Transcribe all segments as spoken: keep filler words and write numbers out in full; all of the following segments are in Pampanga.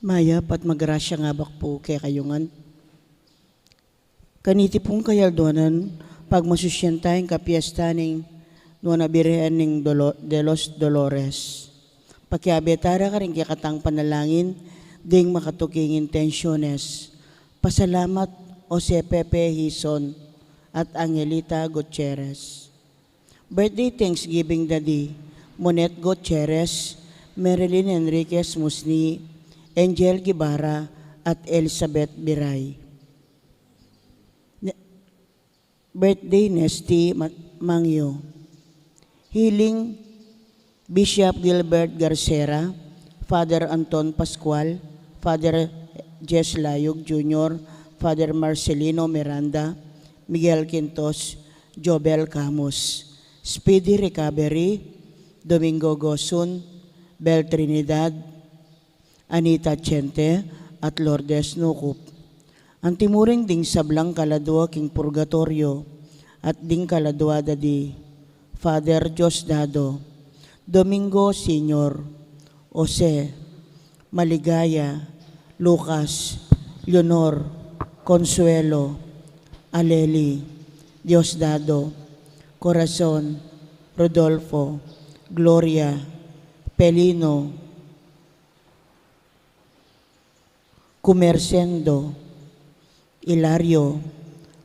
Mayap at magrasya ngabak pu kekayu ngan. Kaniti pung kayalduanan, pagmasusyan taya ing kapiesta ning Nuan a Birhen ning Dolo-, de los Dolores. Pakiabe tara karing kekatang panalangin ding makatuking intensiones. Pasalamat, Jose Pepe Hizon at Angelita Gutierrez. Birthday thanksgiving da di Monet Gutierrez, Marilyn Enriquez Musni, Angel Guevara, at Elizabeth Biray. Ne-, birthday Nesty Ma-, Mangyo. Healing Bishop Gilbert Garcera, Father Anton Pascual, Father Jess Layug Junior, Father Marcelino Miranda, Miguel Quintos, Jobel Camus. Speedy recovery, Domingo Gosun, Bel Trinidad, Anita Chente, at Lourdes Nucup. Antimurin ding sablang kaladua king purgatoryo, at ding kaladua da di Father Diosdado, Domingo Senior, Jose, Maligaya, Lucas, Leonor, Consuelo, Aleli, Diosdado, Corazon, Rodolfo, Gloria, Pelino, Comercendo, Hilario,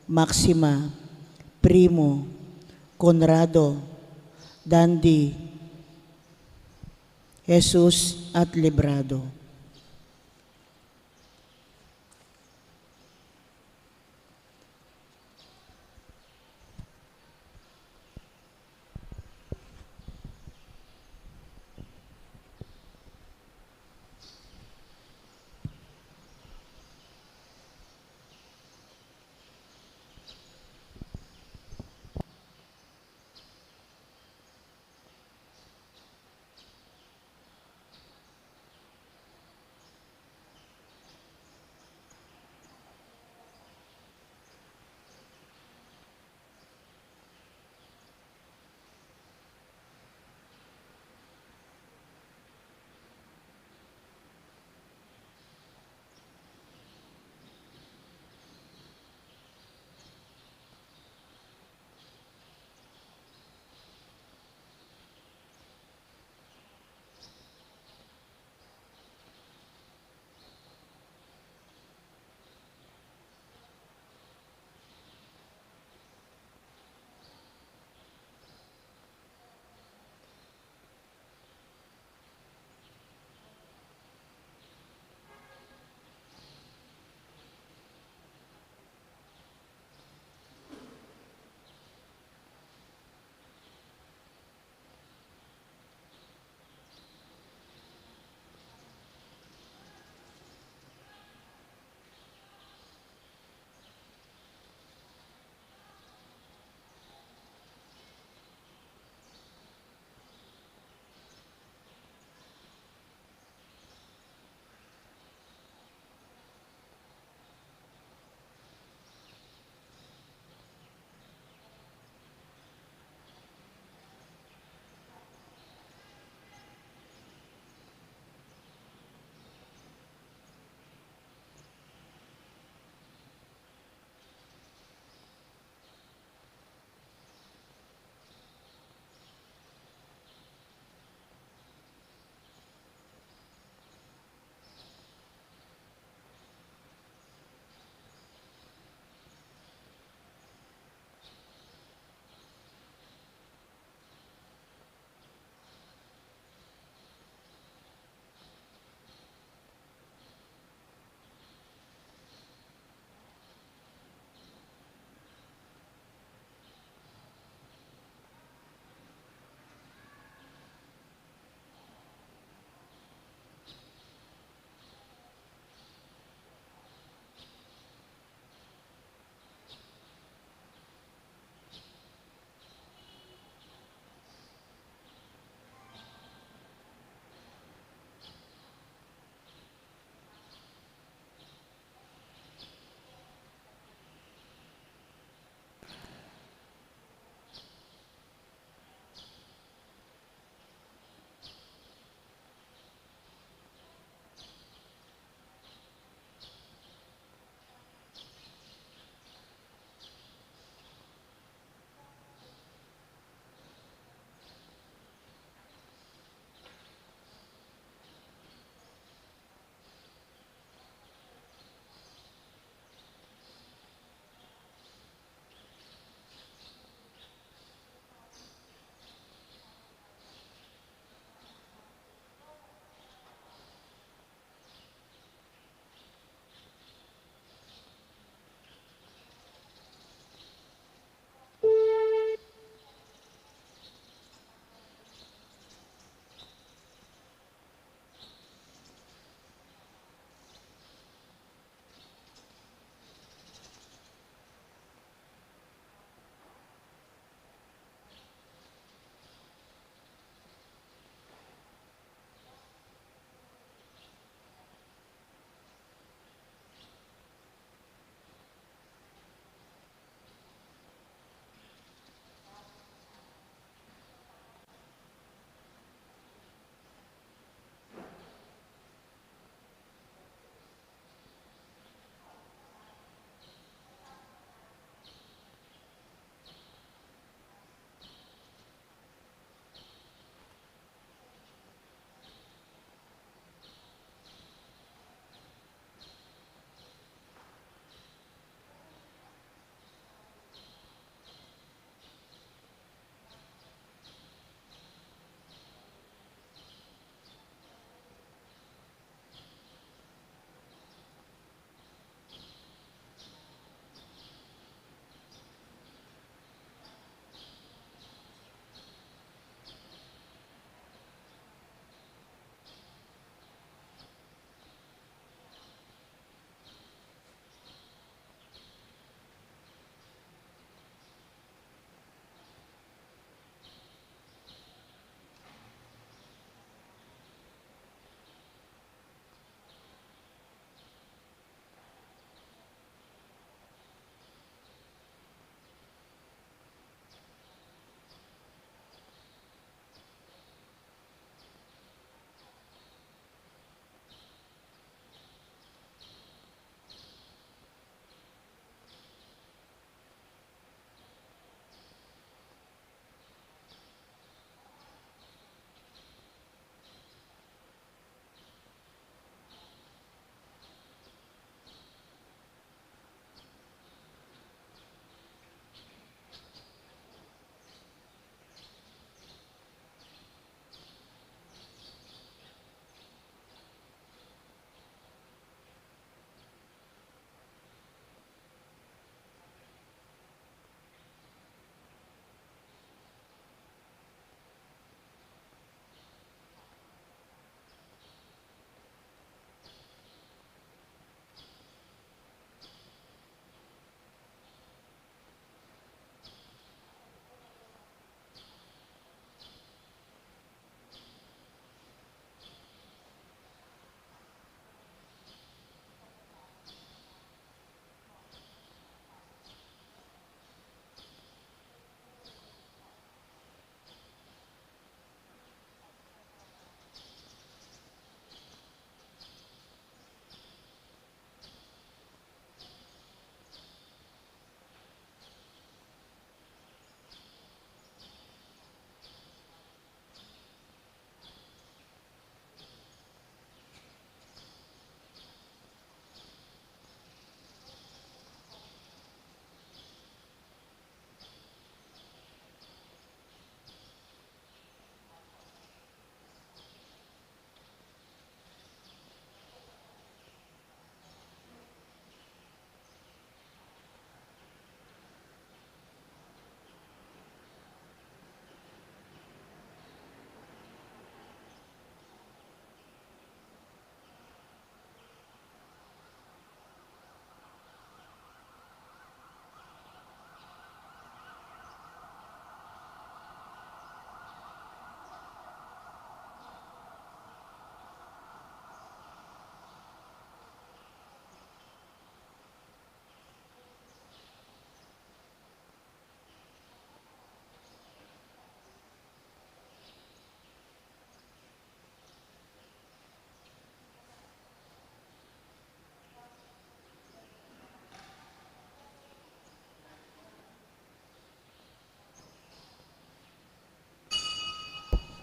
Maxima, Primo, Conrado, Dandy, Jesus at Librado.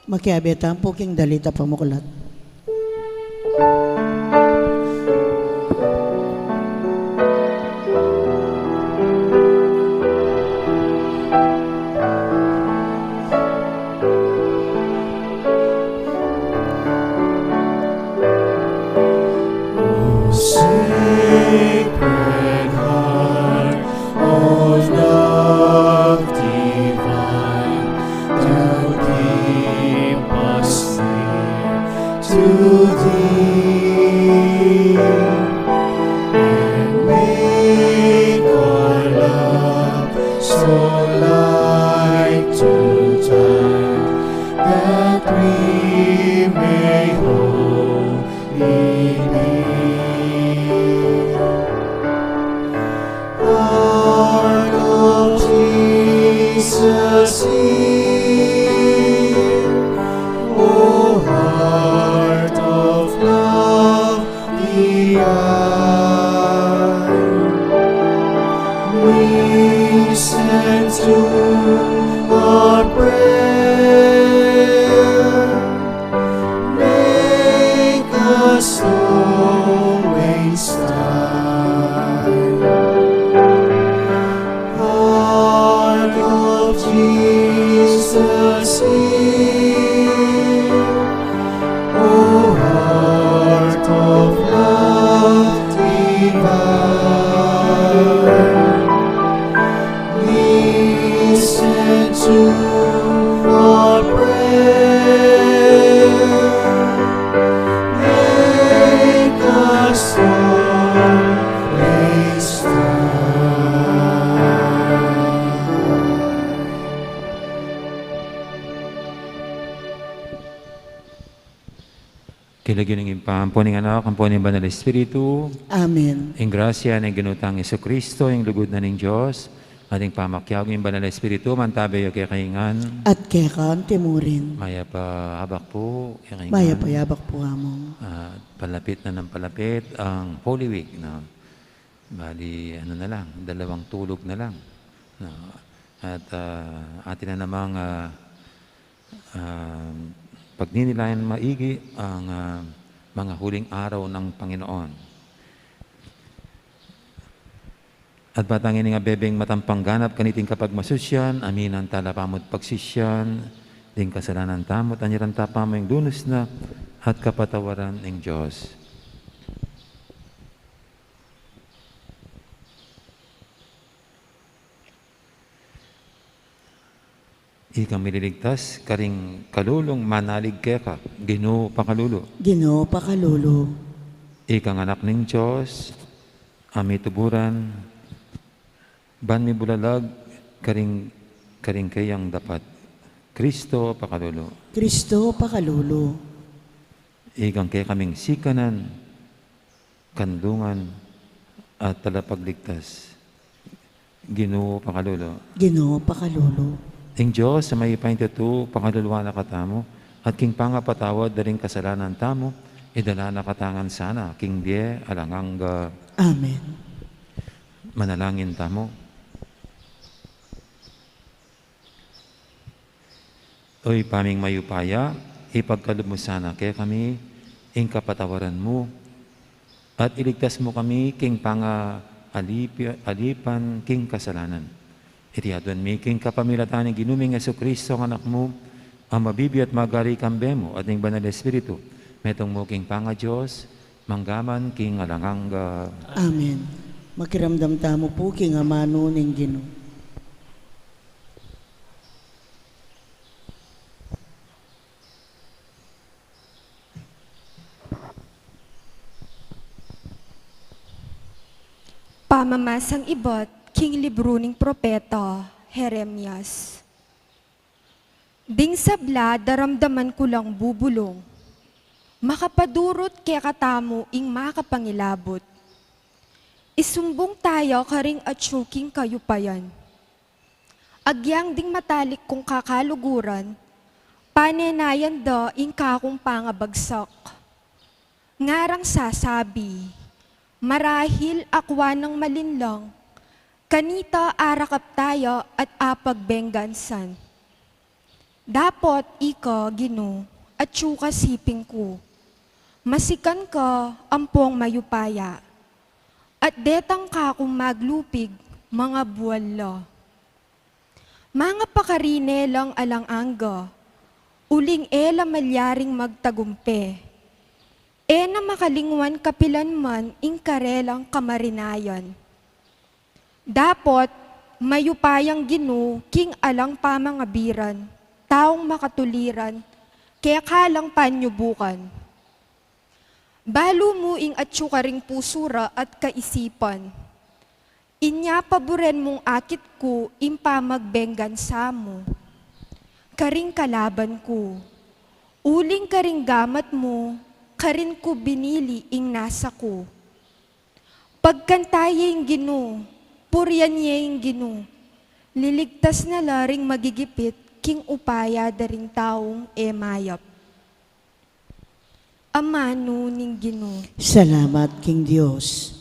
Makiabe tamu pu king dalit a pamuklat. O Sacred Heart, O love divine, do keep us near to thee, and make our love so like to thine that we may holy be. Heart of Jesus, hear. O heart of love divine, listen to our prayer. Make us always thine. Heart of Jesus, hear. O heart of love divine, listen to our prayer. Make us always thine. King lagyu ning Ibpa, ampo ning Anak, ampo ning Banal Espiritu. Amen. Ing grasya ning Ginu tang Jesucristo, ing lugud na ning Dios, at ing pamakiabe ning Banal Espiritu, mantabe ya kekayu ngan. At keka anti mu rin. Mayap a abak pu kekayu ngan. Mayap a abak pu, Among. Ah, palapit na nang palapit ang Holy Week, no? Bali, ano na lang, dalawang tulog na lang, no? At, ah, atin na namang, ah, ah, pagninilayan maigi ang, ah, mga huling araw ng Panginoon. At batang ining abebeng matampang ganap kaniting kapagmasusyan, aminan tala pamu't pagsisyan ding kasalanan tamu, at anyaran ta pamu ing lunus na at kapatawaran ning Dios. Ikang mililigtas karing kalulung manalig keka, Ginu, pakalulu. Ginu, pakalulu. Ikang Anak ning Dios a mituburan, ban mibulalag karing, karing keyang dapat, Kristo, pakalulu. Kristo, pakalulu. Ikang kekaming sikanan, kanlungan, at talapagligtas, Ginu, pakalulu. Ginu, pakalulu. Ing Dios a mayupayang tutu, pakaluluan na katamu, at king pangapatawad da ring kasalanan tamu, idala na katamu ngan sana king bie alang angga. Amen. Manalangin tamu. O Ibpa ming mayupaya, ipagkalub mu sana kekami ing kapatawaran mu, at iligtas mu kami king pangaalipi-, alipan king kasalanan. Iti aduan mi king kapamilatan ning Ginu ming Jesucristo, ing Anak mu, a mabibie at magari kambe mu at ning Banal Espiritu, metung mu king pangaDios, mangga man king alang angga. Amen. Makiramdam tamu pu king amanu ning Ginu. Pamamasang ibat king libru ning propeta Jeremias. Ding sabla daramdaman ku lang bubulung, makapadurut kekatamu ing makapangilabut. Isumbung taya karing atyu king kayupayan. Agyang ding matalik kung kakaluguran, panenayan da ing kakung pangabagsak. Ngarang sasabi, marahil akwa nang malinlang, kanita arakap taya at apagbenggansan. Dapot ika, Ginu, atyu ka siping ku. Masikan ka ampong mayupaya, at detang kakung maglupig mangabual la. Mangapakarine lang alang angga, uling e la malyaring magtagumpe. E na makalingwan kapilan man ing karelang kamarinayan. Dapot mayupayang Ginu king alang pamangabiran, taung makatuliran, keka lang panyubukan. Balu mu ing atyu karing pusu ra at kaisipan. Inya paburen mung akit ku ing pamagbenggansa mu karing kalaban ku. Uling karing gamat mu, karin ku binili ing nasa ku. Pagkanta ye ing Ginu, purian ye ing Ginu. Liligtas na la ring magigipit king upaya da ring taung e mayap. Amanu ning Ginu. Salamat king Dios.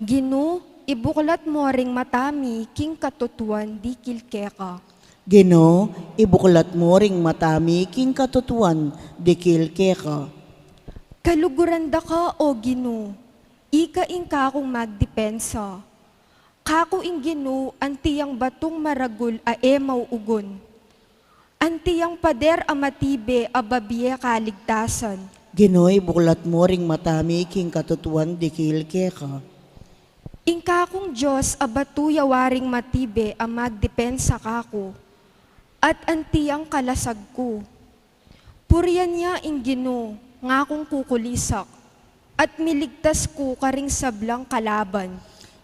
Ginu, ibuklat mo ring mata mi king katutuan dikil keka. Ginu, ibuklat mo ring mata mi king katutuan dikil keka. Kaluguran da ka, O Ginu, ika ing kakung magdepensa. Kaku ing Ginu anti yang batung maragul a e mauugun. Anti yang pader a matibe a babie kaligtasan. Ginu, ibuklat mo ring mata mi king katutuan dikil keka. Ing kakung Dios a batu ya waring matibe a magdepensa kaku, at anti yang kalasag ku. Purian ya ing Ginu, ngakung kukulisak, at miligtas ku karing sablang kalaban.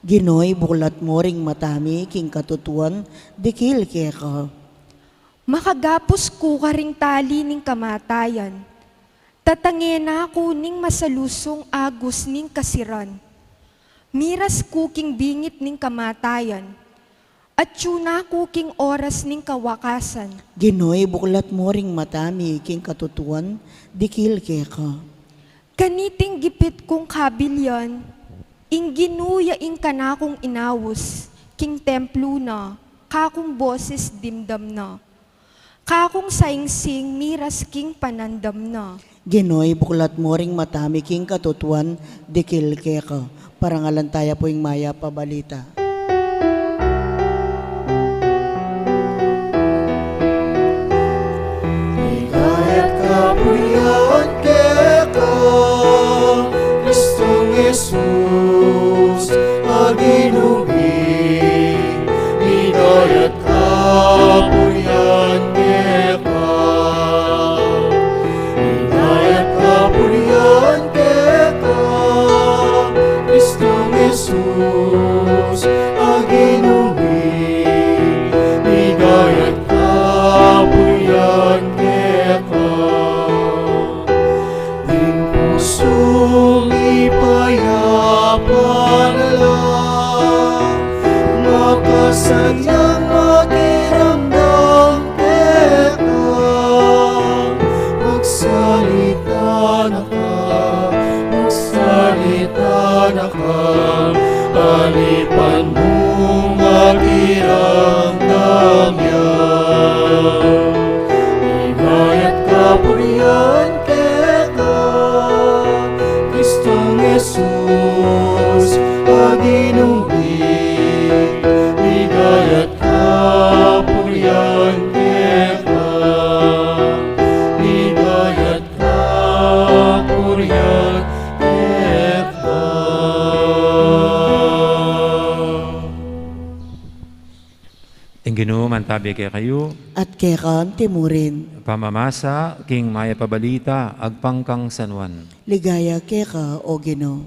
Ginu, ibuklat mo ring mata mi king katutuan dikil keka. Makagapus ku karing tali ning kamatayan. Tatange na ku ning masalusung agus ning kasiran. Miras ku king bingit ning kamatayan. Atyu na ku king oras ning kawakasan. Ginu, ibuklat mo ring mata mi king katutuan dikil keka. Kaniting gipit kung kabilian, ing Ginu ya ing kanakung inaus, king templu na, kakung boses dimdam na. Kakung saingsing miras king panandam na. Ginu, ibuklat mo ring mata mi king katutuan dikil keka. Parangalan taya pu ing mayap a balita. Ligaya at kapurian keka, Kristong Jesus a Ginu mi. Ligaya at kapurian keka. Ligaya at kapurian keka, Kristong Jesus a Ginu mi. Ligaya at kapurian keka. Ing pusung mipayapa na la, makasadyang makiramdam keka. Magsalita na ka, magsalita na ka, alipan mung makiramdam ya. Ligaya at kapurian keka, Kristong Jesus a Ginu mi. Ligaya at kapurian keka, ligaya at kapurian keka. Ing Ginu mantabi kekayu. At keka antimurin. Pamamasa king mayap a balita agpang kang San Juan. Ligaya keka, O Ginu.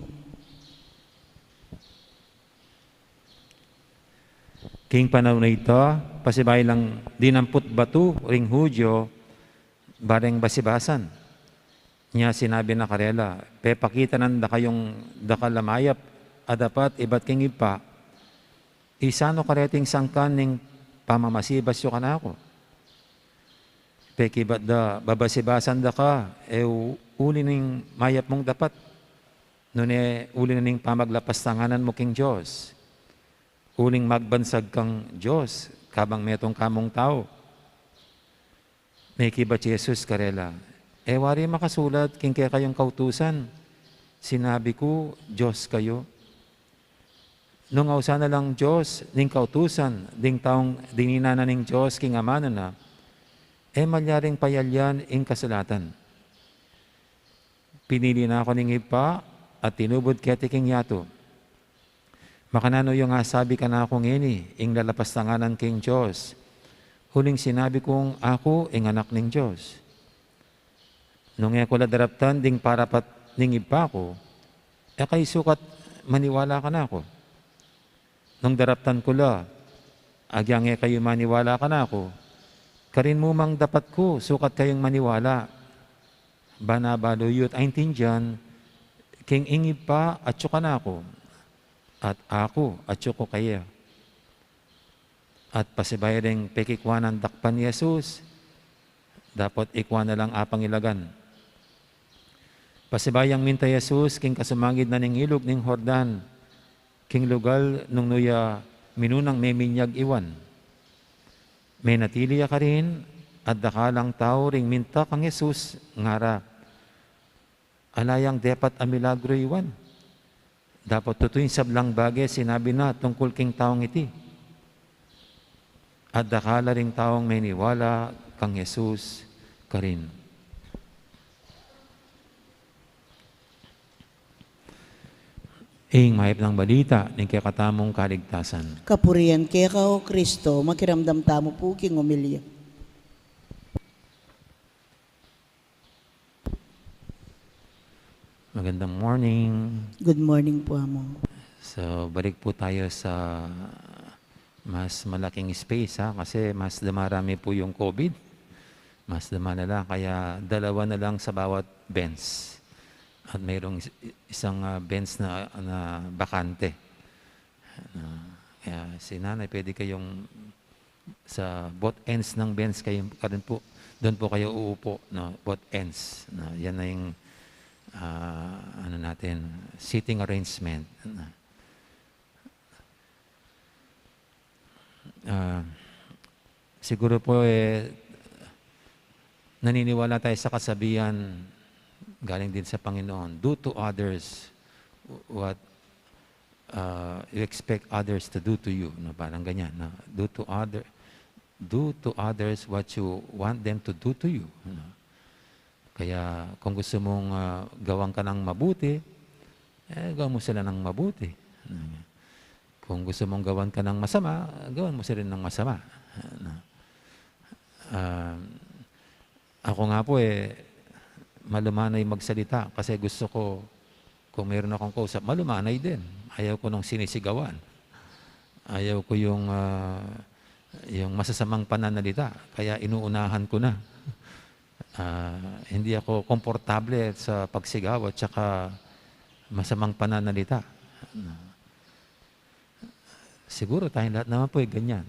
King panaun a ita, pasibayu lang dinamput batu ring Judio, bareng basibasan. Nya sinabi na karela, pepakitanan da kayung dakal a mayap a dapat ibat king Ibpa. Isanu kareting sangkan ning pamamasibas yu kanaku? Pekibat da babasibasan da ka, e u-, uli ning mayap mung dapat, nune uli na ning pamaglapas tanganan mu king Dios, uling magbansag kang Dios, kabang metung ka mung tau. Mekibat i Jesus karela, "E wari makasulat king kekayung kautusan, 'Sinabi ku, Dios kayu'?" Nung ausan na lang Dios ning kautusan, ding taung dinina na ning Dios king amanu na, e malyaring payalyan ing kasulatan. Pinili na ku ning Ibpa at tinubud keti king yatu. Makananu yu asabi kanaku ngeni ing lalapastanganan king Dios, uling sinabi kung aku ing anak ning Dios? Nung e ku la daraptan ding parapat ning Ibpa ku, e kayu sukat maniwala kanaku. Nung daraptan ku la, agyang e kayu maniwala kanaku, karin mu mang dapat ku sukat kayung maniwala. Bana balu yu't aintindian king ing Ibpa atyu kanaku, at aku atyu ku kaya. At pasibayu ding pekikwa nang dakpan i Jesus, dapot ikwa na lang apangilagan. Pasibayu yang minta i Jesus king kasumagid na ning ilug ning Jordan, king lugal nung nu ya minunang meminyag i Juan. Menatili ya karin, at dakalang tau ring minta kang Jesus, ngara, "Ala yang depat a milagru i Juan? Dapot tutu ing sablang bage sinabi na tungkul king taung iti." At dakal la ring taung meniwala kang Jesus karin. Ing mayap nang balita ning kekatamung kaligtasan. Kapurian keka, O Kristo. Makiramdam tamu pu king omilya. Magandang morning. Good morning po, Amo. So, balik po tayo sa mas malaking space, ha, kasi mas dumarami po yung COVID. Mas dumalala, kaya dalawa na lang sa bawat bench. At mayroong is-, isang, ah, bench na, na bakante. Ah, kaya si Nanay, pwede kayong sa both ends ng bench kayo, ka rin po, doon po kayo uupo, no? Both ends, no? Yan na yung, ah, ano natin, seating arrangement, no? Ah, siguro po, eh, naniniwala tayo sa kasabihan galing din sa Panginoon, "Do to others what, ah, you expect others to do to you," no? Parang ganyan, no? "Do to other, do to others what you want them to do to you," no? Kaya kung gusto mong, ah, gawan ka ng mabuti, eh, gawan mo sila ng mabuti. Kung gusto mong gawan ka ng masama, gawan mo sila ng masama. Ah, ako nga po, eh, malumanay magsalita kasi gusto ko, kung meron akong kausap, malumanay din. Ayaw ko nung sinisigawan. Ayaw ko yung, ah, yung masasamang pananalita. Kaya inuunahan ko na. Ah, hindi ako komportable sa pagsigaw at saka masamang pananalita. Siguro tayong lahat naman po ay ganyan.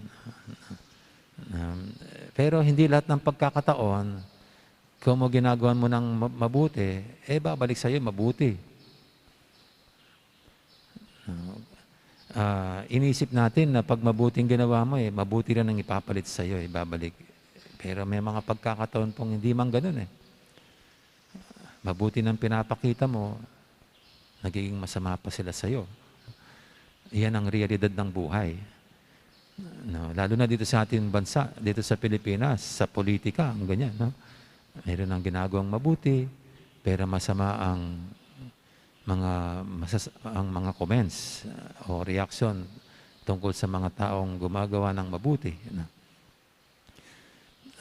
Um, pero hindi lahat ng pagkakataon, kung mo ginagawa mo ng ma-, mabuti, eh, babalik sa'yo mabuti. No? Ah, inisip natin na pag mabuting ginawa mo, eh, mabuti rin ang ipapalit sa'yo, eh, babalik. Pero may mga pagkakataon pong hindi man ganun, eh. Mabuti nang pinapakita mo, nagiging masama pa sila sa'yo. Iyan ang realidad ng buhay. No, lalo na dito sa ating bansa, dito sa Pilipinas, sa politika, ang ganyan, no? Meron ang ginagawang mabuti, pero masama ang mga masas-, ang mga comments, uh, o reaksyon tungkol sa mga taong gumagawa ng mabuti, no?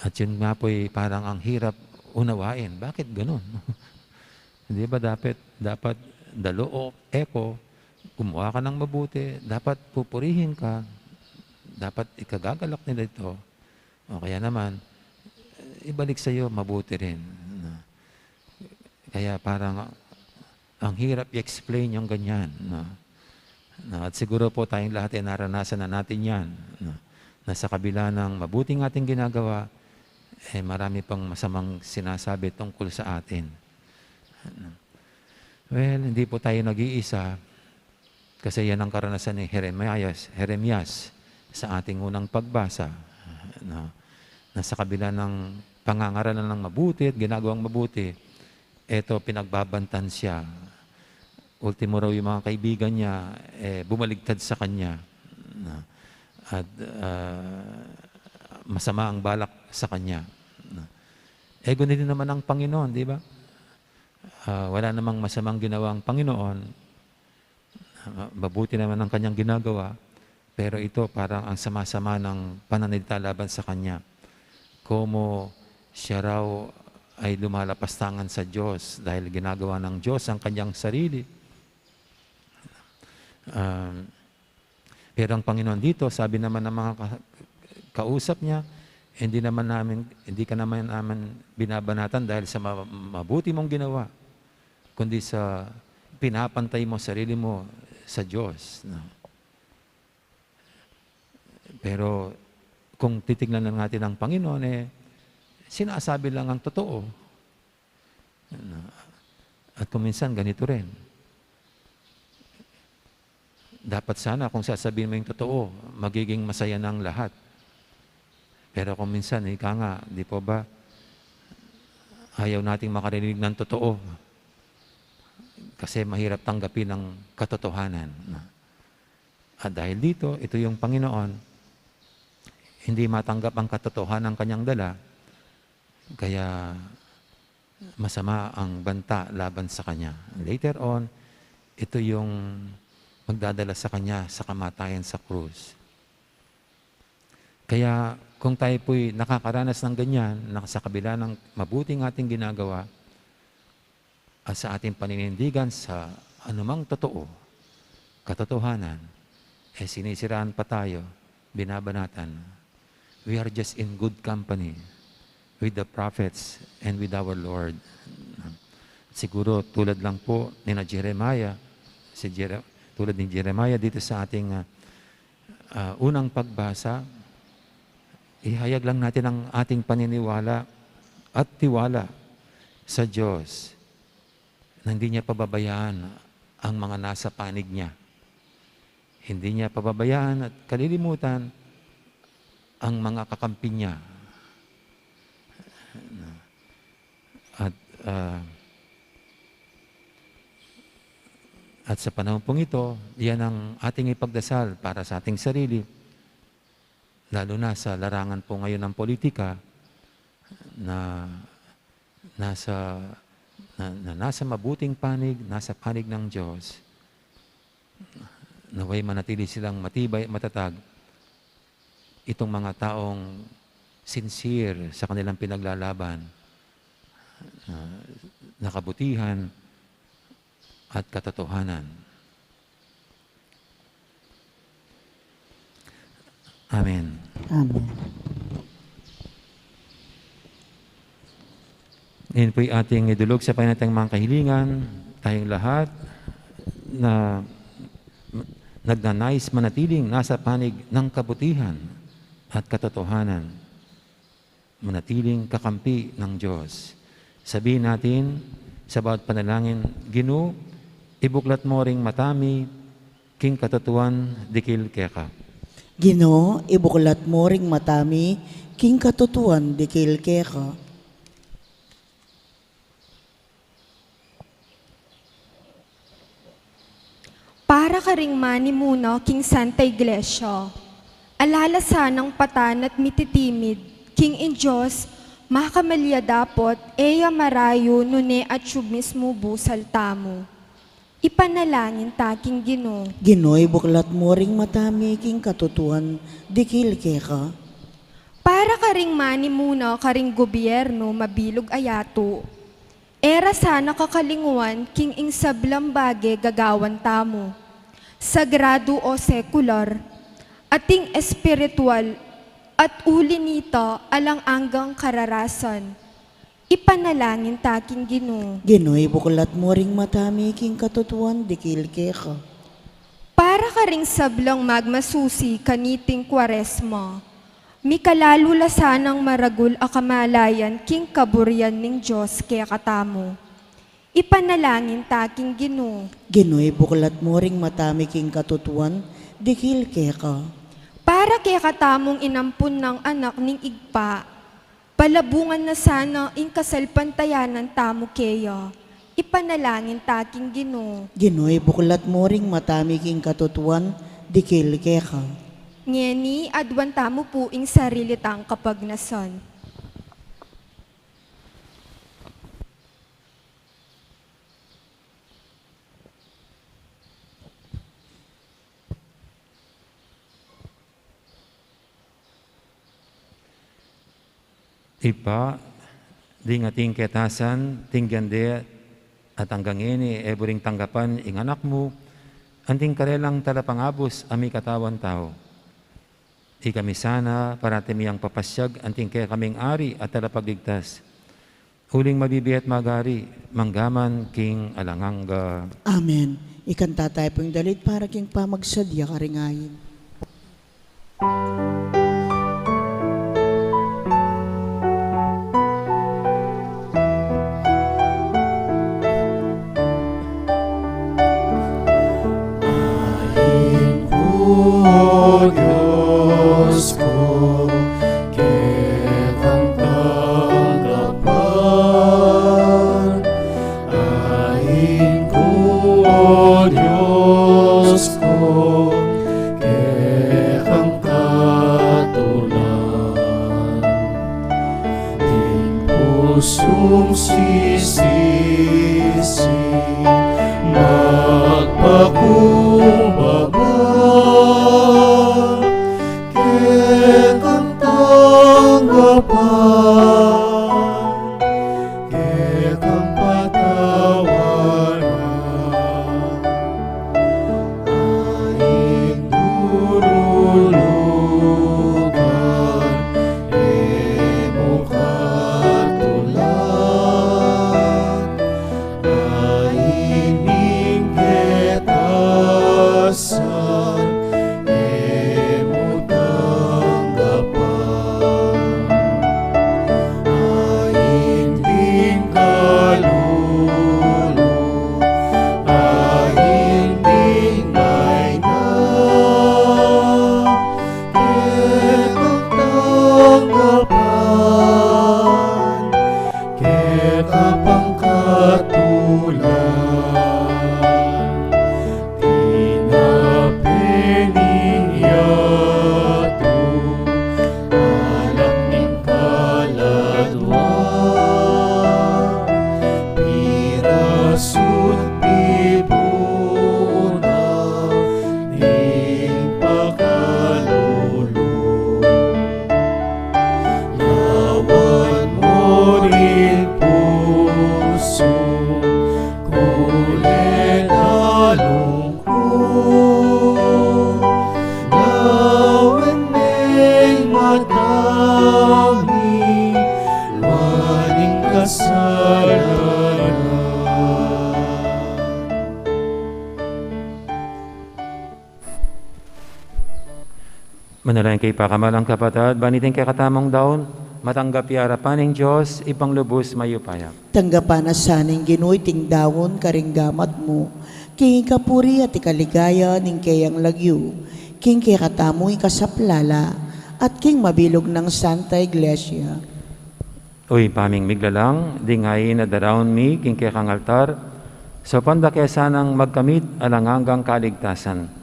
At yun nga po'y parang ang hirap unawain. Bakit ganun? Di ba dapat, dapat the law of echo, gumawa ka ng mabuti, dapat pupurihin ka, dapat ikagagalak nila ito. O kaya naman, ibalik sa'yo, mabuti rin. Kaya parang ang hirap i-explain yung ganyan, no? No, at siguro po tayong lahat ay naranasan na natin yan, no? Na sa kabila ng mabuting ating ginagawa, eh, marami pang masamang sinasabi tungkol sa atin. Well, hindi po tayo nag-iisa. Kasi yan ang karanasan ni Jeremias, Jeremias sa ating unang pagbasa, no? na sa kabila ng pangangaralan ng mabuti at ginagawang mabuti, eto, pinagbabantan siya. Ultimo raw, yung mga kaibigan niya, eh, bumaligtad sa kanya. Na, at, ah, masama ang balak sa kanya. Na, eh, ganun din naman ang Panginoon, di ba? Ah, wala namang masamang ginawa ang Panginoon. Ah, mabuti naman ang kanyang ginagawa, pero ito parang ang sama-sama ng pananalita laban sa kanya. Komo siya raw ay lumalapastangan sa Diyos dahil ginagawa ng Diyos ang kanyang sarili. Um, pero ang Panginoon dito, sabi naman ng mga ka-, kausap niya, "Hindi naman namin, hindi ka naman namin binabanatan dahil sa ma-, mabuti mong ginawa, kundi sa pinapantay mo sarili mo sa Diyos." No? Pero kung titignan na natin ang Panginoon, eh, sinasabi lang ang totoo. Ano? At kung minsan, ganito rin. Dapat sana, kung sasabihin mo yung totoo, magiging masaya na ang lahat. Pero kung minsan, ika nga, di po ba, ayaw nating makarinig ng totoo. Kasi mahirap tanggapin ang katotohanan. At dahil dito, ito yung Panginoon, hindi matanggap ang katotohanan kanyang dala, kaya masama ang banta laban sa kanya. Later on, ito yung magdadala sa kanya sa kamatayan sa krus. Kaya kung tayo po'y nakakaranas ng ganyan, na sa kabila ng mabuting ating ginagawa, at sa ating paninindigan sa anumang totoo, katotohanan, eh, sinisiraan pa tayo, binabanatan. We are just in good company with the prophets and with our Lord. Siguro tulad lang po ni na Jeremiah, si Jere-, tulad ni Jeremiah dito sa ating, ah, ah, unang pagbasa, ihayag lang natin ang ating paniniwala at tiwala sa Diyos na hindi niya pababayaan ang mga nasa panig niya. Hindi niya pababayaan at kalilimutan ang mga kakampi niya. At, ah, at sa panahon pong ito, yan ang ating ipagdasal para sa ating sarili, lalo na sa larangan po ngayon ng politika na nasa, na, na nasa mabuting panig, nasa panig ng Diyos. Naway manatili silang matibay at matatag itong mga taong sincere sa kanilang pinaglalaban, ah, na kabutihan at katotohanan. Amen. Amen. Ngayon po'y ating idulog sa Panginoon ating mga kahilingan, tayong lahat na nagnanais manatiling nasa panig ng kabutihan at katotohanan, manatiling kakampi ng Diyos. Sabihin natin sa bawat panalangin, "Ginu, ibuklat mo ring mata mi king katutuan dikil keka." Ginu, ibuklat mo ring mata mi king katutuan dikil keka. Para karing manimuna king Santa Iglesia, alala sanang patan at mititimid king ing Dios, makamalya dapot e ya marayu nune atyu mismu busal tamu. Ipanalangin ta king Ginu. Ginu, ibuklat mo ring mata mi king katutuan dikil keka. Para karing manimuna karing gobyernu mabilug a yatu, e ra sana kakalinguan king ing sablang bage gagawan tamu, sagradu o sekular, ating espiritual, at uli nita alang anggang kararasan. Ipanalangin ta king Ginu. Ginu, ibuklat mo ring mata mi king katutuan dikil keka. Para karing sablang magmasusi kaniting Kwaresma, mikalalu la sanang maragul a kamalayan king kaburian ning Dios kekatamu. Ipanalangin ta king Ginu. Ginu, ibuklat mo ring mata mi king katutuan dikil keka. Para kekatamung inampun nang anak ning Ibpa, Palabungan na sana ing kasalpantayanan tamu keya. Ipanalangin ta king Ginu. Ginu, ibuklat mu ring mata mi king katutuan, dikil keka. Ngeni, aduan tamu pu ing sarili tang kapagnasan. Ibpa, ding ating ketasan, tinggan de, at anggang ngeni, e buring tanggapan ing Anak mu, anting karelang talapangabus a mikatawan tau. Ikami sana, parati mi yang papasiag, anting kekaming Ari at Talapagligtas. Uling mabibie at magari, mangga man king alang angga. Amen. Ikanta tayu pu ing dalit para king pamagsadya karing ain. Ain ku, o Dios ku, kekang tanggapan. Ain ku, o Dios ku, kekang katulan. Ding pusung sisisi, magpakumbaba, kekang tanggapan, kekang patawaran. Ain durulugan, e mu katulan. Ain ning ketasan, e mu tanggapan. Ain ding kalulu, ain ding maina, kekang tanggapan, keka pang katulan. Tinape ning yatu, alang ning kaladua, pirasut pipuna, ning pakalulu. Lawan mu ring pusu ku, leta lungkut, lawan me ing mata mi, lawan ing kasalanan. Manalangin kayu, pakamalan kung kapatad, ban iting kekatamung daun, matanggap ya arapan ning Dios, Ibpang lubus mayupaya. Tanggapan na sa ning Ginu iting daun karing gamat mu, king ikapuri at ikaligaya ning keyang lagyu, king kekatamung ikasaplala, at king mabilug nang Santa Iglesia. O Ibpa ming miglalang, ding ain a daraun mi king kekang altar, saupan da ke sanang magkamit alang anggang kaligtasan.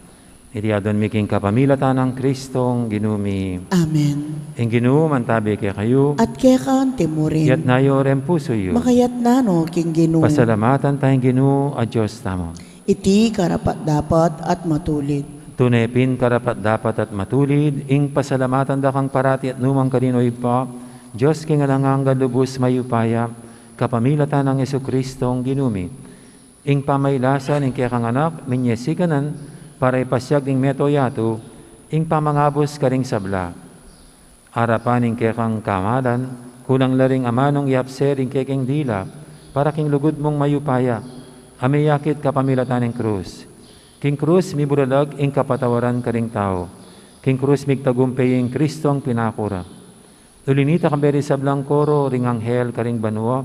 Iti adwan mi king kapamilatan nang Kristong Ginu mi. Amen. Ing Ginu mantabi kekayu. At keka anti mu rin. Iyatas yu reng pusu yu. Makayatas no king Ginu. Pasalamatan taya ing Ginu a Dios tamu. Iti karapat-dapat at matulid. Tune pin karapat-dapat at matulid, ing pasalamatan da kang parati at nukarin man, O Ibpa, Dios king alang angga, lubus mayupaya, kapamilatan nang Jesucristong Ginu mi. Ing pamailasan ning kekang Anak, minie sikanan, para ipasiag ning mabilug a yatu, ing pamangabus karing sabla. Arapan ning kekang kamalan, kulang la ring amanung yapse ring kekeng dila, para king lugud mung mayupaya, a miyakit kapamilatan ning krus. King krus mibulalag ing kapatawaran karing tau. King krus migtagumpey ing Kristong pinaku ra. Uli na nita, kambe ring sablang koro ring anghel karing banua,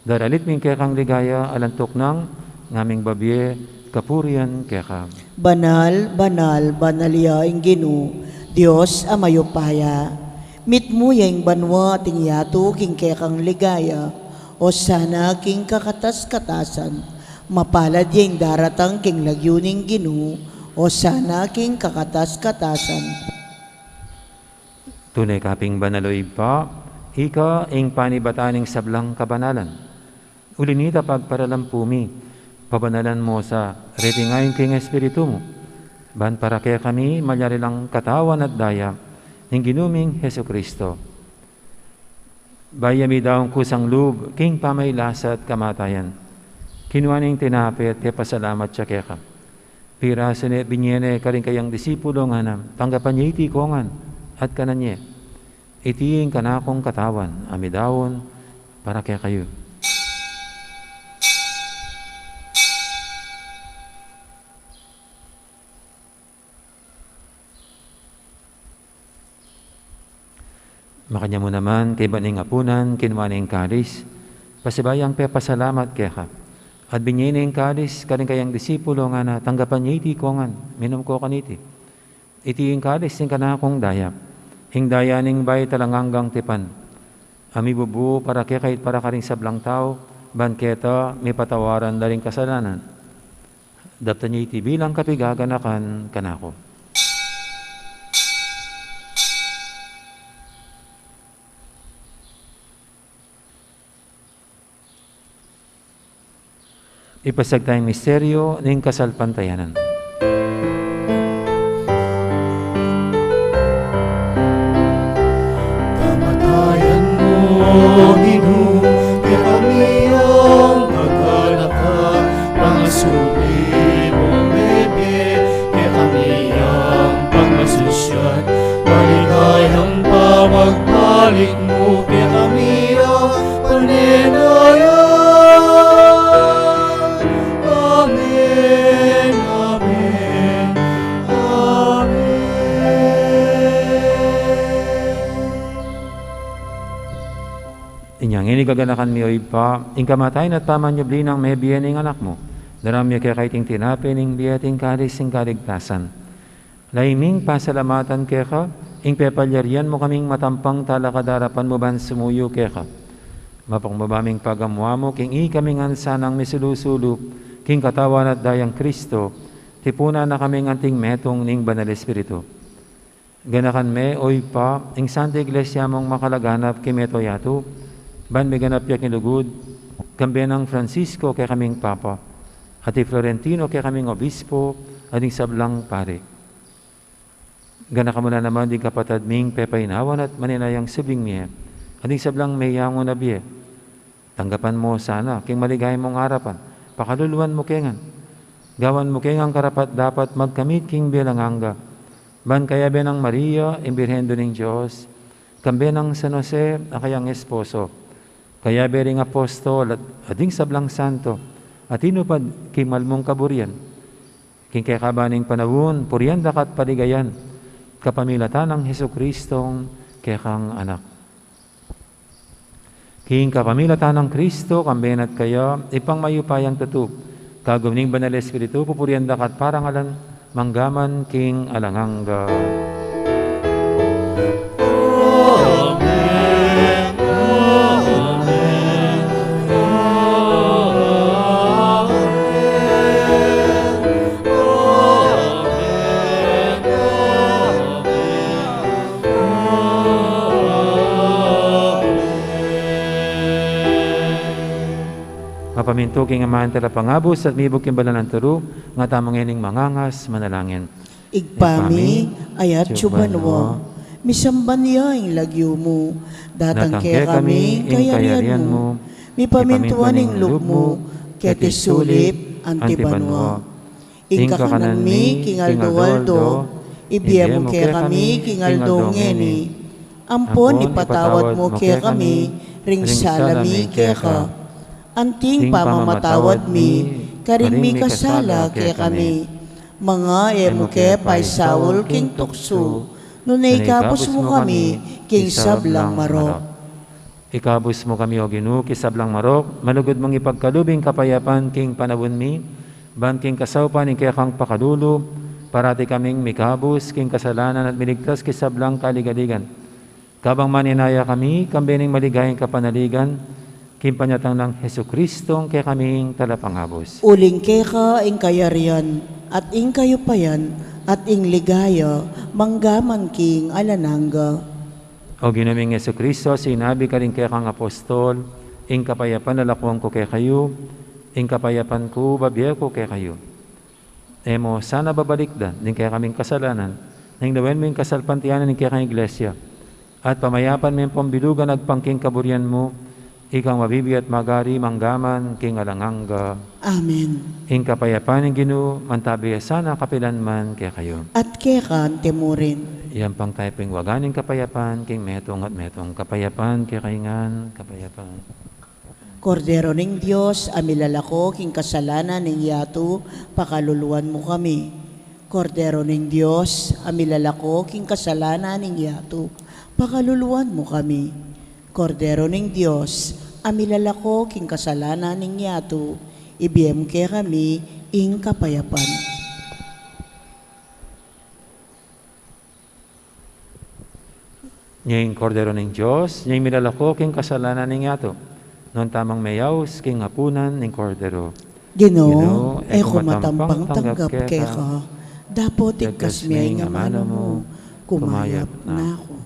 daralit mi ing kekang ligaya, alang tuknang, ngaming babie kapurian keka. Banal, banal, banal ya ing Ginu, Dios a mayupaya. Mitmu ya ing banua at ing yatu king kekang ligaya. Osana king kakatas-katasan. Mapalad ya ing daratang king lagyu ning Ginu. Osana king kakatas-katasan. Tune ka pin banal, o Ibpa, ika ing panibatan ning sablang kabanalan. Uli na nita, pagparalampu mi, pabanalan mu sa reting ain king Espiritu mu, ban para kekami malyari lang katawan at daya ning Ginu ming Jesucristo. Bayu ya midaun kusang lub king pamailasa at kamatayan, kinua ne ing tinape at pepasalamat ya keka. Pirasu ne, binie ne karing kayang disipulo, ngana, tanggapan ye iti kongan at kanan ye. Iti ing kanakung katawan a midaun para kekayu. Makanyan mu naman, kaybat ning apunan, kinua ne ing kalis, pasibayu yang pepasalamat keka, at binie ne ing kalis karing kayang disipulo, ngana, tanggapan ye iti kongan, minum ko kaniti. Iti ing kalis ning kanakung daya, ing daya ning bayu at alang anggang tipan, a mibubu para kekayu at para karing sablang tau, ban keta mipatawaran la ring kasalanan. Daptan ye iti bilang kapigaganakan kanaku. Ipasiag taya ing misteryu ning kasalpantayanan. Kamatayan mu, O Ginu, kekami yang paganakan, pangasubli mung mebie, kekami yang pangasusian, maligayang pagbalik mu kekami a panenayan. Amen, amen, amen. Inya ngeni gaganakan mi, O Ibpa, ing kamatayan at pamanyubli nang mebie ning Anak mu. Daraun mi keka iting tinape ning bie at ing kalis ning kaligtasan. Lalu ming pasalamatan keka ing pepalyarian mu kaming matampang talakad king arapan mu ban sumuyu keka. Mapakumbaba ming pagamuan mu king ikami ngan sanang misulu-sulu king katawan at dayang Kristo, tipunan na kaming anting metung ning Banal Espiritu. Ganakan me, O Ibpa, ing Santa Iglesia mung makalaganap king mabilug a yatu, ban miganap ya king lugud, kambe nang Francisco kekaming Papa, at i Florentino kekaming Obispo, at ding sablang pari. Ganakan mu la naman ding kapatad ming pepainawan at maninayang subling mie, at ding sablang meyangu na bie. Tanggapan mu sana king maligaya mung arapan, pakaluluan mu ke ngan. Gawan mu ke ngan karapat-dapat magkamit king bie alang angga. Ban kayabe nang Maria, ing Birhen Indu ning Dios, kambe nang San Jose, a kayang esposo, kayabe ring apostol at, at ding sablang santo, a tinupad king mal mung kaburian. King kekaban ning panaun, purian da ka at paligayan, kapamilatan nang Jesucristong kekang Anak. King kapamilatan nang Kristo, kambe na at kaya, Ibpang mayupayang tutu, kagum ning Banal Espiritu, pupurian da ka at parangalan, mangga man king alang angga. Amen. Amen. Amen. Amen. Mapamintu king aman talapangabus at mibug king banal a turu, nga tamu ngening mangangas manalangin. Ibpa mi, a atsu ka banua, misamban ya ing lagyu mu, datang kekami ing kayarian mu, mipamintuan ing lub mu, keti sulip anti banua. Ing kakanan mi king aldo-aldo, ibie mu kekami king aldo ngeni. Ampon ipatawad mu kekami ring sala mi keka, anting pamamatawad mi karing mikasala kekami. Manga e mu ke paisaul king tuksu, nune ikabus mu kami king sablang marok. Ikabus mu kami, O Ginu, king sablang marok, malugud mung ipagkalub ing kapayapan king panaun mi, ban king kasaupan ning kekang pakalulu, parati kaming mikabus king kasalanan at miligtas king sablang kaligaligan. Kabang manenaya kami, kambe ning maligayang kapanaligan, king panyatang nang Jesucristo, ing kekaming Talapangabus. Uling keka ing kayarian, at ing kayupayan, at ing ligaya, manggaman king alang angga. O Ginu ming Jesucristo, sinabi ka karing kekang apostol, ing kapayapan lalakwan ku kekayu, ing kapayapan ku bibie ku kekayu. E mu sana babalikdan ding kekaming kasalanan, nune lawen mu ing kasalpantayanan ning kekang Iglesia, at pamayapan me pung bilugan agpang king kaburian mu, ikang mabibie at magari manggaman king alang angga. Amen. Ing kapayapan ning Ginu, mantabe ya sana kapilan man kekayu. At keka mu rin. Iyampang tamu pu ing waga ning kapayapan, king metung at metung. Kapayapan kekayu ngan, kapayapan. Kordero ning Dios, a milalako king kasalanan ning yatu, pakaluluan mu kami. Kordero ning Dios, a milalako king kasalanan ning yatu, pakaluluan mu kami. Kordero ning Dios, a milalako king kasalanan ning yatu, ibie mu kekami ing kapayapan. Nya ing Kordero ning Dios, nya ing milalako king kasalanan ning yatu. Nuan tamung meyaus king apunan ning Kordero. Ginu, Ginu, e ku matampang tanggap keka, dapot igkas me ing amanu mu, kumayap na ku.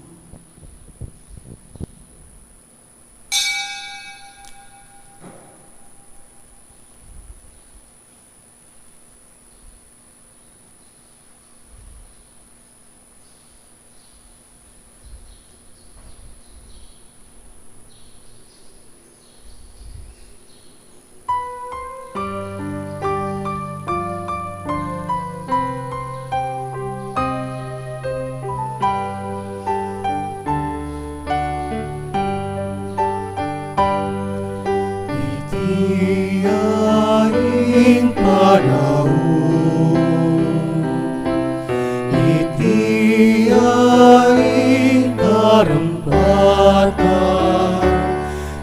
Iti ya ing panaun, iti ya ing karampatan,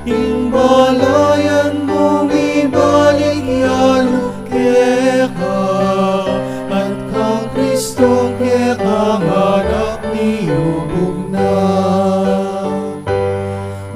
ing balayan mung ibalik ya lub keka, at kang Kristong kekang Anak miyubug na.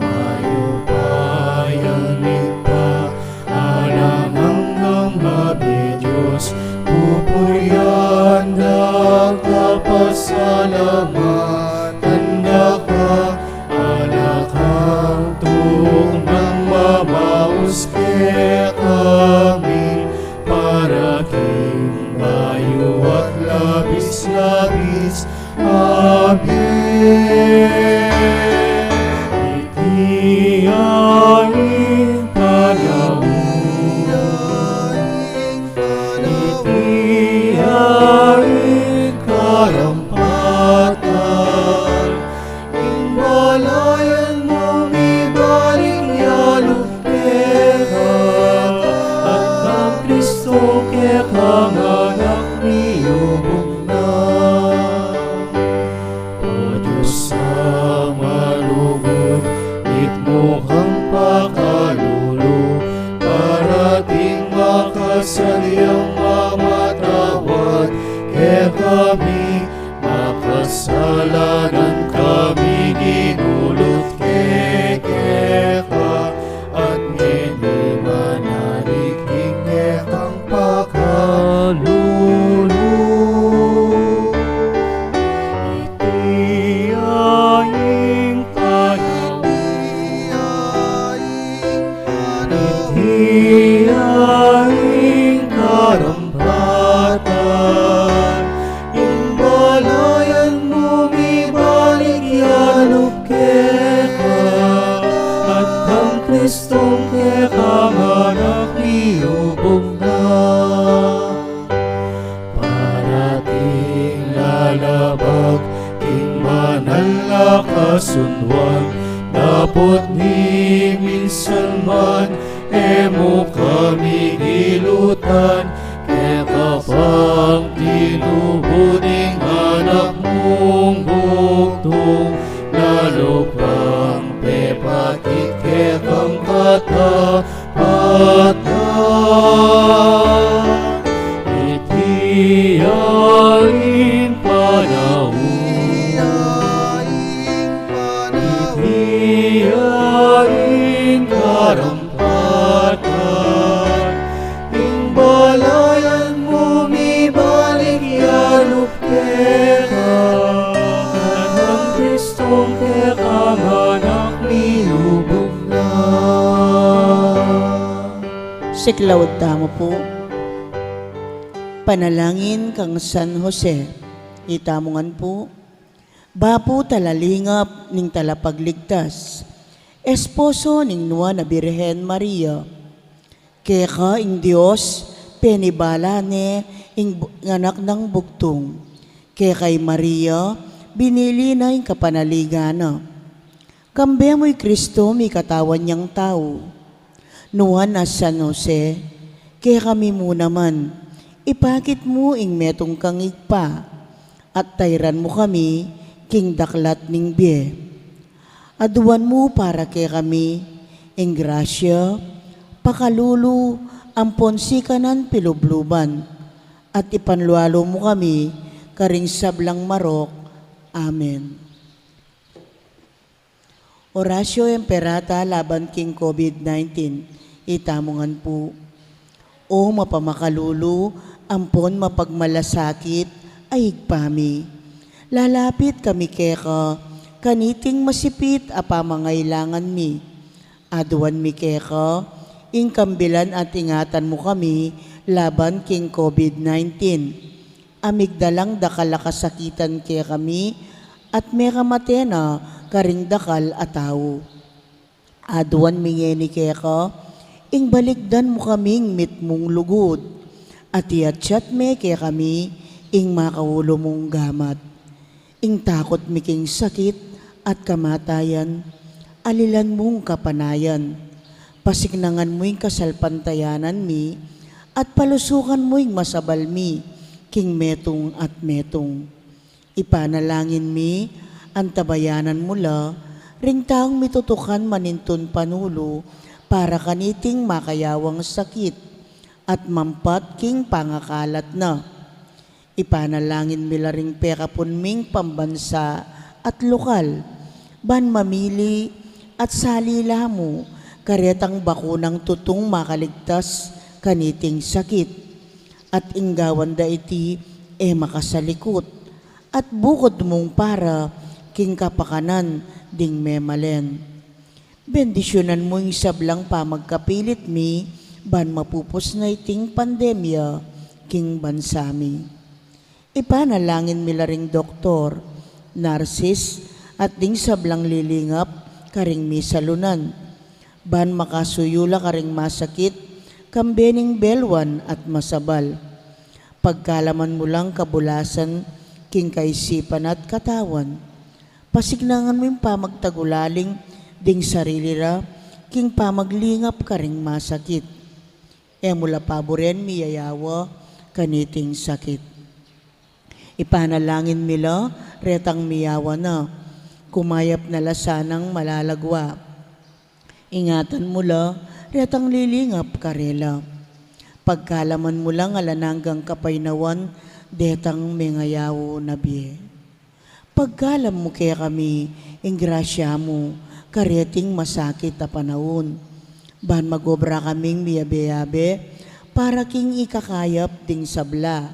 Mayupayang Ibpa, alang anggang mabie Dios, pupurian da ka, pasalamatan da ka, ala kang tuknang mamaus kekami, para king bayu at labis-labis a bie. Iti ya ing panaun, iti ya ing karampatan, ing balayan mung ibalik ya lub keka, at kang Kristong kekang Anak miyubug na. O Dios a malugud, mitmu kang pakalulu, para ding makasadyang mamatawad kekami, makasalanan kaming inulut keka, at ngeni manalig king kekang pakalulu. Iti ya ing panaun, iti ya ing karampatan, ing balayan mung ibalik ya lub keka, at kang Kristong kekang Anak miyubug na. Para ding lalabag king banal a kasunduan, dapot ni minsan man e mu kami gilutan, keka pang tinubud ing Anak mung bugtung, lalu pang pepakit kekang katapatan. Iti ya ing panaun, Yaring karampatan, ing balayan mu mibalik ya lub keka, at ang Kristong keka anak milubug na. Siklaud tamu pu. Panalangin kang San Jose. Itamu ngan pu. Bapu talalingap ning talapagligtas, esposo ning Nuan a Birhen Maria. Keka ing Dios penibala ne ing bu-, ing anak nang bugtung. Keka i Maria binili na ing kapanaligan na. Kambe mu i Kristo mikatawan yang tau. Nuan a San Jose, kekami mu naman, ipakit mu ing metung kang Ibpa, at tairan mu kami king daklat ning bie. Aduan mu para kekami ing grasya, pakalulu, ampon sikanan pilubluban, at ipanlualu mu kami karing sablang marok. Amen. Oratio Imperata laban king COVID nineteen. Itamu ngan pu. O mapamakalulu ampon mapagmalasakit a Ibpa mi, lalapit kami keka kaniting masipit a pamangailangan mi. Aduan mi keka ing kambilan at ingatan mu kami laban king COVID nineteen. A migdalang dakal a kasakitan kekami, at mekamate na karing dakal a tau. Aduan mi ngeni keka, ing balikdan mu kaming mitmung lugud, at iatsat me kekami ing makaulu mung gamat. Ing takut mi king sakit at kamatayan, alilan mung kapanayan. Pasiknangan mu ing kasalpantayanan mi, at palusukan mu ing masabal mi king metung at metung. Ipanalangin mi, antabayanan mu la ring taung mitutukan manintun panulu para kaniting makayawang sakit at mampat king pangakalat na. Ipanalangin mi la ring pekapun ming pambansa at lokal, ban mamili at salila mu karetang bakunang tutung makaligtas kaniting sakit, at ing gawan da iti e makasalikut, at bukud mung para king kapakanan ding memalen. Bendisyunan mu ing sablang pamagkapilit mi, ban mapupus na iting pandemya king bansa mi. Ipanalangin mi la ring doktor, narsis, at ding sablang lilingap karing misalunan, ban makasuyu la karing masakit, kambe ning belwan at masabal. Pagkalaman mu lang kabulasan king kaisipan at katawan. Pasiknangan mu ing pamagtagulaling ding sarili ra king pamaglingap karing masakit. E mu la paburen miyayawa kaniting sakit. Ipanalangin mi la retang miyawa na, kumayap na la sanang malalagwa. Ingatan mu la retang lilingap karela. Pagkalaman mu lang alang anggang kapaynawan detang mengayaw na bie. Pagkalam mu kekami ing grasya mu kareting masakit a panaun, ban magobra kaming miyabe-yabe para king ikakayap ding sabla,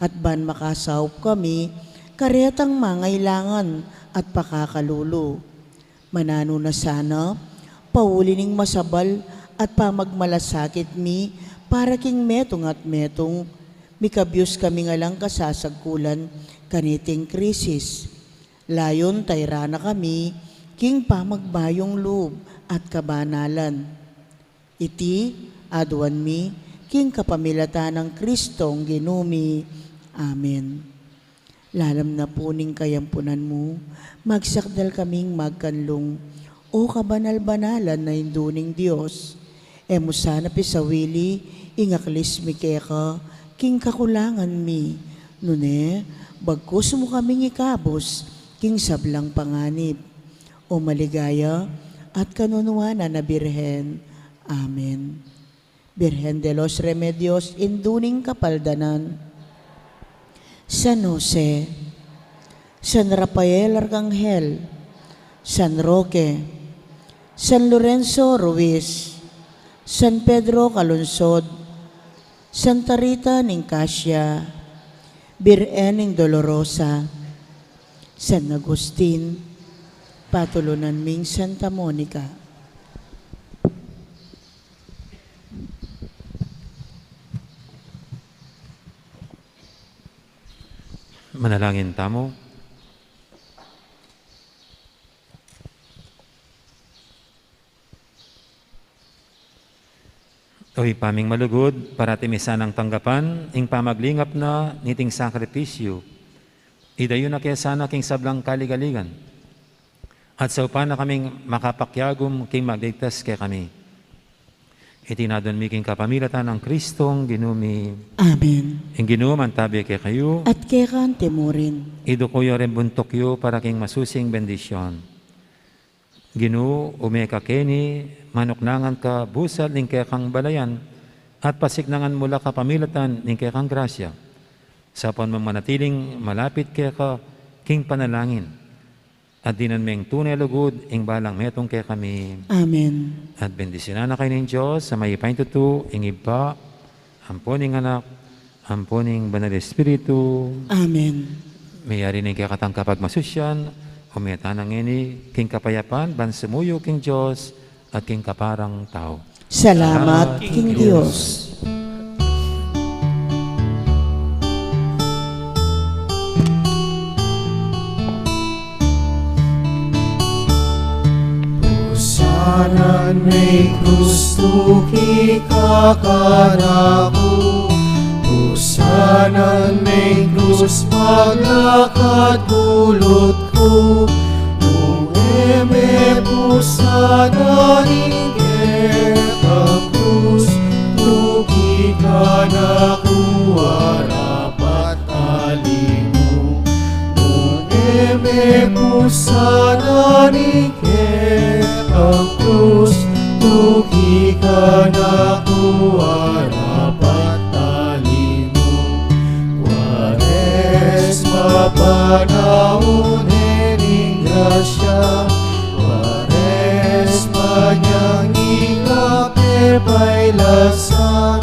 at ban makasaup kami karetang mangailangan at pakakalulu. Mananu na sana, pauli ning masabal at pamagmalasakit mi para king metung at metung, mikabyus kami ngan lang kasasagkulan kaniting krisis. Layun tairan na kami king pamagbayung lub at kabanalan. Iti aduan mi king kapamilatan nang Kristong Ginu mi. Amen. Lalam na pu ning kayampunan mu, magsakdal kaming magkanlung, O kabanal-banalan a Indu ning Dios. E mu sana pisawili ing aklis mi keka king kakulangan mi, nune bagkus mu kaming ikabus king sablang panganib. O maligaya at kanunuanan a Birhen. Amen. Birhen de los Remedios, Indu ning Kapaldanan. San Jose, San Rafael Arkanghel, San Roque, San Lorenzo Ruiz, San Pedro Calungsod, Santa Rita ning Casia, Birhen ning Dolorosa, San Agustin, patulunan ming Santa Monica. Manalangin tamu. O Ibpa ming malugud, parati mi sanang tanggapan ing pamaglingap na niting sakripisyu. Idayu na ke sana king sablang kaligaligan, at saupan na kaming makapakiagum king magligtas kekami. Iti adwan mi king kapamilatan nang Kristong Ginu mi. Amen. Ing Ginu mantabi kekayu. At keka antimurin. Iduku yu ring buntuk yu para king masusing bendisyon. Ginu, ume ka keni, manuknangan ka busal ning kekang balayan, at pasiknangan mu la kapamilatan ning kekang grasya. Saupan mung manatiling malapit keka king panalangin, at dinan meng tune lugud ing balang metung kekami. Amen. At bendisyunan na kayu ning Dios a mayupaya king tutu, ing Ibpa, ampo ning Anak, ampo ning Banal Espiritu. Amen. Meyari ning kekatang kapagmasusyan, ume tana ngeni king kapayapan ban sumuyu king Dios at king kaparang tau. Salamat king Dios. Pusanan me ing krus tuki ka kanaku. Pusanan me ing krus paglakad gulut ku. Nung e me pusanan ing kekang krus tuki kanaku, arapat alimu. Nung e me pusanan ing kekang krus tuki kanaku, arapat alimu. Kuaresma panaun ne ning grasya, Kuaresma nyang ikapepailasan,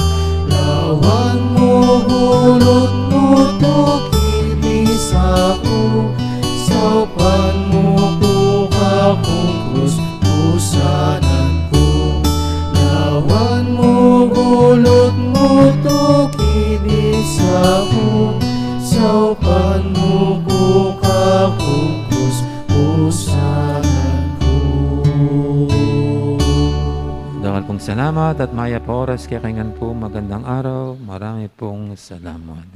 lawan mu gulut mu tuki misaku, saupan mu ku kakung krus pusanan ku. Lawan mu gulut mu tuki misaku, saupan mu ku kakung krus pusanan ku. Dakal pung salamat at mayap a oras kekayu ngan pu. Magandang araw. Marami pung salamat.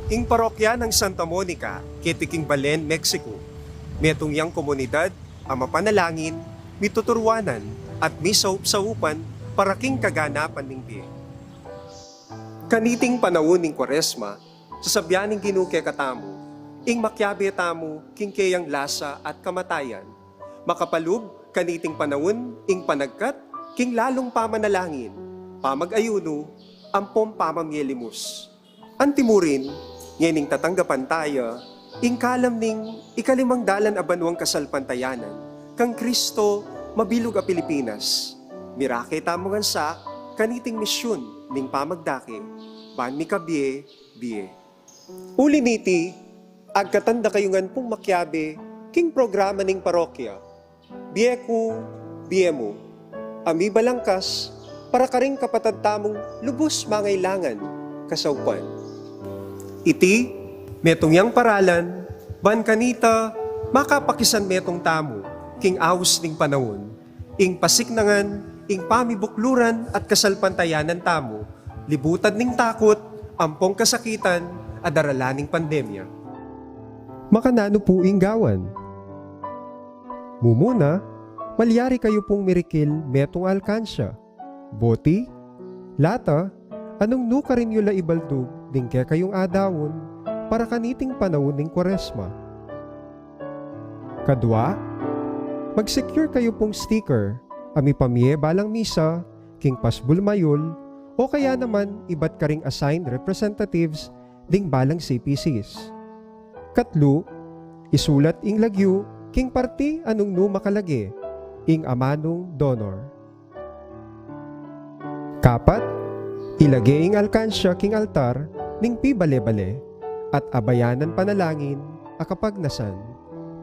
Ing parokya nang Santa Monica, keti king Belen, Mexico. Metung yang komunidad a mapanalangin, mituturuanan, at misaup-saupan para king kaganapan ning bie. Kaniting panaun ning Kuaresma, sasabyan ning Ginu kekatamu ing makiabe tamu king keyang lasa at kamatayan. Makapalub kaniting panaun ing panagkat king lalung pamanalangin, pamag-ayunu, ampong pamamie limus. Antimurin, Ngening tatanggapan taya ing kalam ning ikalimang dalan a banuang kasalpantayanan kang Kristo mabilug a Pilipinas. Mirake tamu ngan sa kaniting misyun ning pamagdake ban mikabie-bie. Uli niti, agkatan da kayu ngan pung makiabe king programa ning parokya, Bie Ku, Bie Mu, a mibalangkas para karing kapatad tamung lubus mangailangan kasaupan. Iti metung yang paralan ban kanita makapakisan metung tamu king aus ning panaun, ing pasiknangan ing pamibukluran at kasalpantayanan tamu, libutan ning takut ampong kasakitan a daralan ning pandemya. Makananu pu ing gawan? Mumuna, malyari kayu pung mirikil metung a alkansya, boti, lata, anung nu karin yu la ibaldug ding kekayung adaun para kaniting panaun ning Kuaresma. Kadua, mag-secure kayu pung sticker a mipamie balang misa king pasbul mayul o kaya naman ibat karing assigned representatives ding balang C P Cs. Katlu, isulat ing lagyu king parti a nung nu makalage ing amanung donor. Kapat, ilage ing alkansya king altar ning pibale-bale at abayanan panalangin a kapagnasan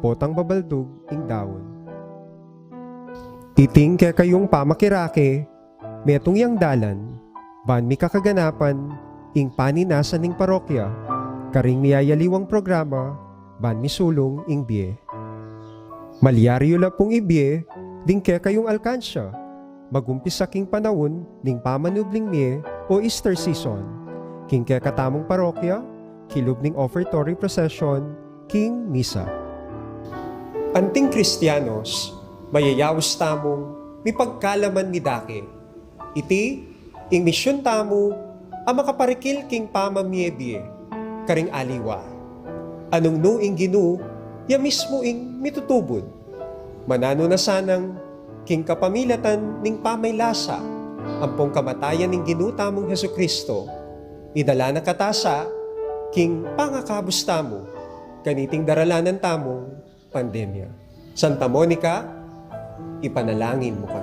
potang babaldug ing daun. Iting kekayung pamakirake metung yang dalan ban mikakaganapan ing paninasan ning parokya karing miyayaliwang programa ban misulung ing bie. Malyari yu la pung ibie ding kekayung alkansya, magumpisa king panaun ning pamanubling mie o Easter season, king kekatamung parokya, kilub ning offertory procession, king misa. Anting Kristianos, mayayaus tamung mipagkalaman midake. Iti ing misyun tamu a makaparikil king pamamie-bie karing aliwa. Anung nu ing Ginu, ya mismu ing mitutubud. Mananu na sanang king kapamilatan ning pamaylasa ampong kamatayan ning Ginu tamung Jesucristo, idala na kata sa king pangakabus tamu kaniting daralanan tamung pandemya. Santa Monica, ipanalangin mu kami.